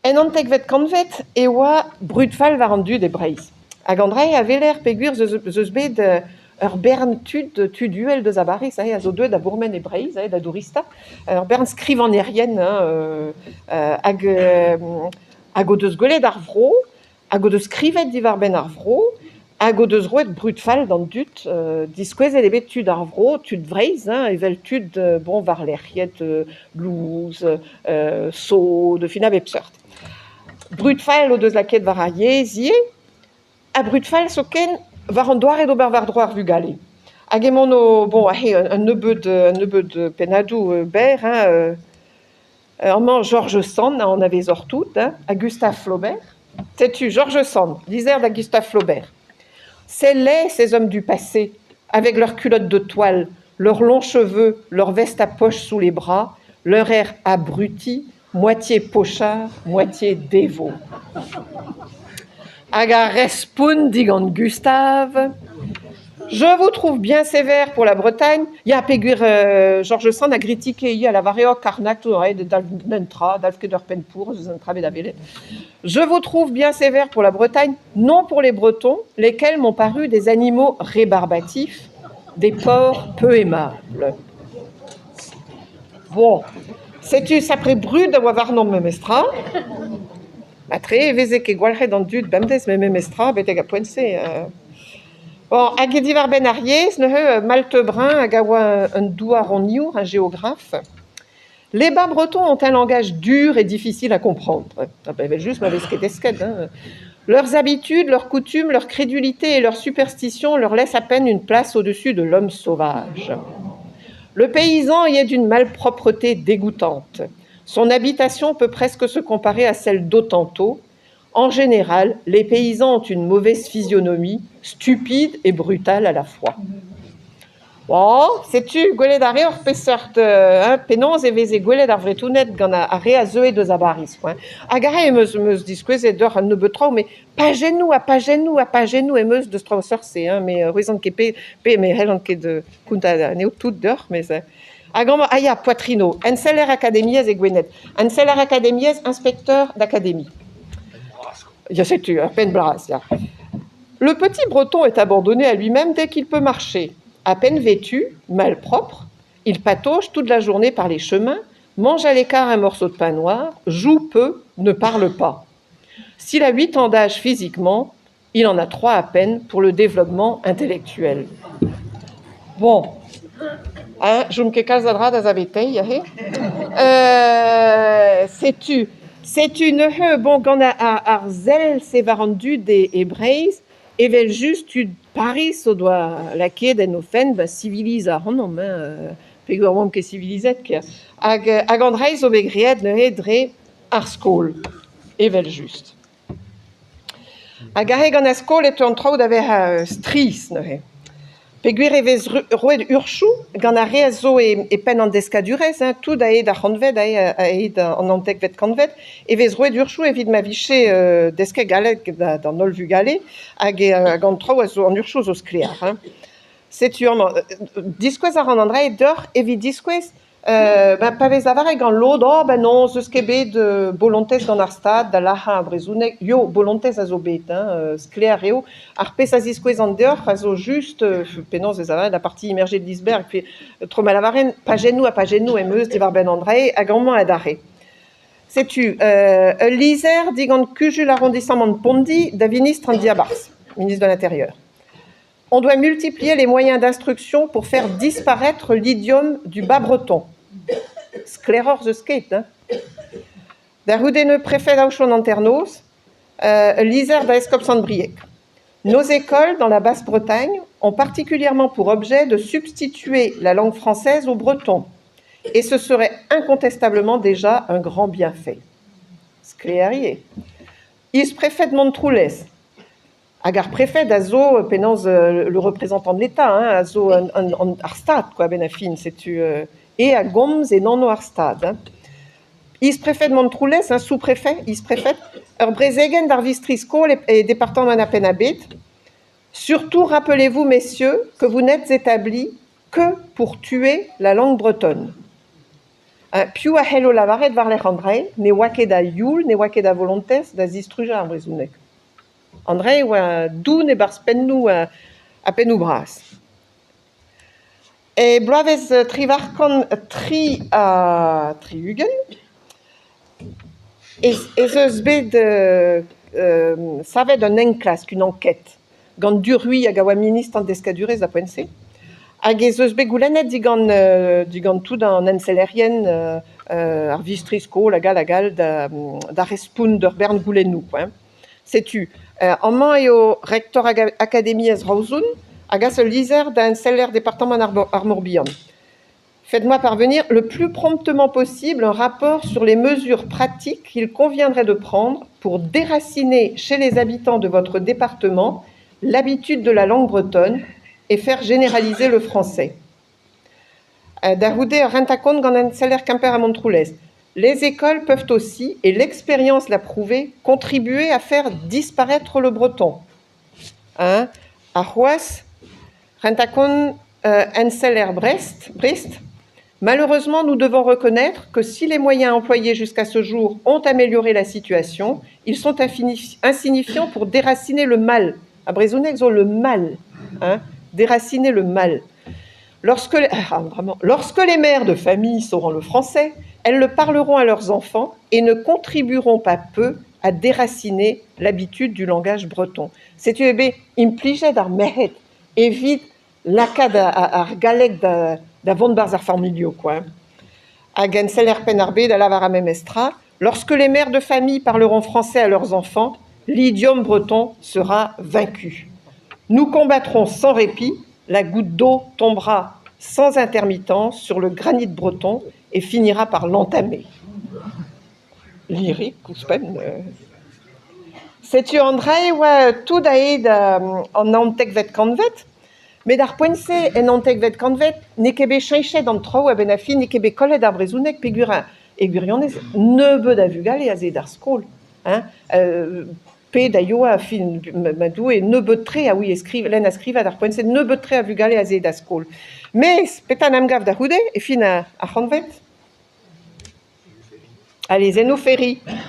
En antekvet kantved e oa brud fall war an dud e Breizh. Hag an dra-se a weler peogwir ez eus bet ur bern tud, tud uhel deus a Bariz aze a zo deuet da bourmen e Breizh aze da douristañ, ur bern skrivagnerien hein hag hag o deus gwelet ar vro hag o deus skrivet diwar-benn ar vro hag o deus roet brud fall d'an dud. Diskouezet eo bet tud ar vro, tud Vreizh, hein, evel tud bon war-lerc'hiet, lous, sod, fin a bep seurt. Brud fall o deus lakaet war ar yezh ivez, ha brud fall zoken war an doare d'ober war-dro ar vugale. Hag emaon o bon aze un nebeud un nebeud pennadoù berr hein. Amañ George Sand a anavezoc'h tout, hein, ha Gustave Flaubert. Setu George Sand, lizher da Gustave Flaubert. C'est laid, ces hommes du passé, avec leurs culottes de toile, leurs longs cheveux, leurs vestes à poche sous les bras, leur air abruti, moitié pochard, moitié dévot. Hag ar respont digant Gustave Je vous trouve bien sévère pour la Bretagne. Ya, peogwir George Sand a gritike ivez a lavare oh Karnak tout un tra, dalv ket ur penn pour eus un tra bet da welet. Je vous trouve bien sévère pour la Bretagne, non pour les Bretons, lesquels m'ont paru des animaux rébarbatifs, des porcs peu aimables. Bon, setu sapre brud a oa warnomp memestra. Matre e veze ket gwalc'het an dud bemdez met memestra betek ar poent-se. Bon, hag e diwar-benn ar yezh neuze, Malte Brun hag a oa un douaroniour, un géographe. Les Bas-Bretons ont un langage dur et difficile à comprendre. Ah ben, evel-just ma vez ket desket. Hein. Leurs habitudes, leurs coutumes, leur crédulité et leurs superstitions leur laissent à peine une place au-dessus de l'homme sauvage. Le paysan y est d'une malpropreté dégoûtante. Son habitation peut presque se comparer à celle d'Hottentots. En général, les paysans ont une mauvaise physionomie, stupide et brutale à la fois. Bon, setu gwelet a reoc'h peseurt hein, penaos e veze gwelet ar Vretoned gant ar re a zeue deus a Bariz. Quoi. Hag aze em eus, em eus diskouezet deoc'h un nebeud traoù, met pajennoù ha pajennoù ha pajennoù em eus deus traoù seurt-se, hein, met c'hwezan ket pe, pe me c'hellan ket kontañ anezho tout deoc'h, met Hag amañ, ah ya, Poitrino, enseller akademiezh e Gwened. Enseller akademiezh, inspecteur d'académie. Ya, setu, ur penn bras, ya. Le petit breton est abandonné à lui-même dès qu'il peut marcher. À peine vêtu, malpropre, il patauge toute la journée par les chemins, mange à l'écart un morceau de pain noir, joue peu, ne parle pas. S'il a 8 ans d'âge physiquement, il en a 3 à peine pour le développement intellectuel. Bon, hein, chom ket kalz a dra da saveteiñ aze. Setu, setu neuze bon gant ar sell-se war an dud e Breizh, evel-just tud Pariz o doa lakaet en o fenn ba sivilizañ ac'hanomp hein, peogwir oamp ket sivilizet ker. Hag hag an dra-se zo bet graet neuze dre ar skol, evel-just. Hag aze gant ar skol e teu an traoù da vezañ strizh neuze. Peogwir e vez roet urzhioù gant ar re a zo e penn an deskadurezh, hein, tout a-hed ar c'hantved, a-hed an naontekvet kantved, e vez roet urzhioù evit ma vije desket galleg d'an holl vugale hag hag an traoù a zo, an urzhioù zo sklaer. Hein. Setu amañ, diskouez a ran an dra-se deoc'h evit diskouez Ben pa vez lavaret gant lod, oh ben non, 'z eus ket bet bolontez gant ar Stad da lac'hañ ar brezhoneg. Yo, bolontez a zo bet, hein, sklaer eo. Ar pezh a ziskouezan deoc'h a zo just, penaos ez a la partie immergée de l'iceberg, pe tro ma lavaren, pajennoù ha pajennoù em eus diwar-benn an dra-se hag amañ adarre. Setu ul lizher digant Kuzul arrondissamant Pondi da vinistr an diabarzh, ministre de l'Intérieur. On doit multiplier les moyens d'instruction pour faire disparaître l'idiome du bas-breton. Sklaeroc'h 'z eus ket, hein. Da c'houde prefed Aochon Hanternoz, ul lizher da eskob Sant-Brieg. Nos écoles dans la Basse-Bretagne ont particulièrement pour objet de substituer la langue française au breton. Et ce serait incontestablement déjà un grand bienfait. Sklaer ivez. Is-prefed Montroulez, Hag ar prefed a zo penaos le représentant de l'État, hein, a zo an, ar Stad quoi, a-benn ar fin, setu e a gomz en anv ar Stad. Hein. Is-prefed Montroulez, hein, sous-préfet, is-prefed, ur brezegenn d'ar vistri-skol e, e departamant ar Penn-ar-Bed. Surtout, rappelez-vous, messieurs, que vous n'êtes établis que pour tuer la langue bretonne. Piv a c'hello lavaret war-lerc'h an dra-se ne oa ket a youl, ne oa ket a volontez da zistrujañ ar brezhoneg. An dra-se e oa doun e-barzh pennoù ha pennoù bras. E bloavezh 1863 ez eus bet savet un enklask, une enquête, gant Duruy hag a oa ministr an deskadurezh da poent-se. Hag ez eus bet goulennet digant digant tout an ensellerien, ar vistri-skol hag all hag all da respont d'ur bern goulennoù quoi. Setu, amañ eo rektor akademiezh Roazhon a gas ul lizher da enseller departamant ar Mor-Bihan. Faites-moi parvenir le plus promptement possible un rapport sur les mesures pratiques qu'il conviendrait de prendre pour déraciner chez les habitants de votre département l'habitude de la langue bretonne et faire généraliser le français. Da c'houde ur rentañ-kont gant enseller Kemper ha Montroulez. Les écoles peuvent aussi, et l'expérience l'a prouvé, contribuer à faire disparaître le breton. Hein? Ha c'hoazh, rentañ-kont enseller Brest, Brest. Malheureusement, nous devons reconnaître que si les moyens employés jusqu'à ce jour ont amélioré la situation, ils sont insignifiants pour déraciner le mal. Ha brezhoneg zo le mal, hein? Déraciner le mal. Lorsque, ah, vraiment, lorsque les mères de famille sauront le français, elles le parleront à leurs enfants et ne contribueront pas peu à déraciner l'habitude du langage breton. Setu eo bet implijet ar merc'hed evit lakaat ar galleg da vont 'barzh ar familhoù quoi. Hag enseller Penn-ar-Bed a lavar ar memes tra, lorsque les mères de famille parleront français à leurs enfants, l'idiome breton sera vaincu. Nous combattrons sans répit, la goutte d'eau tombera sans intermittence sur le granit breton et finira par l'entamer. Lyrique ouzhpenn. Setu an dra e oa tout aet an naontekvet kantved. Met ar poent-se, en naontekvet kantved, n'eo ket bet cheñchet an traoù a-benn ar fin, n'eo ket bet kollet ar brezhoneg peogwir e gwirionez nebeut a vugale aze d'ar skol. Hein pe da yoa fin ma Doue nebeut-tre a ouie skriv lenn ha skrivañ d'ar poent-se nebeut-tre a vugale aze da skol. Mes petra en em gav da c'houde e fin ar c'hantved? Al lezennoù Ferry.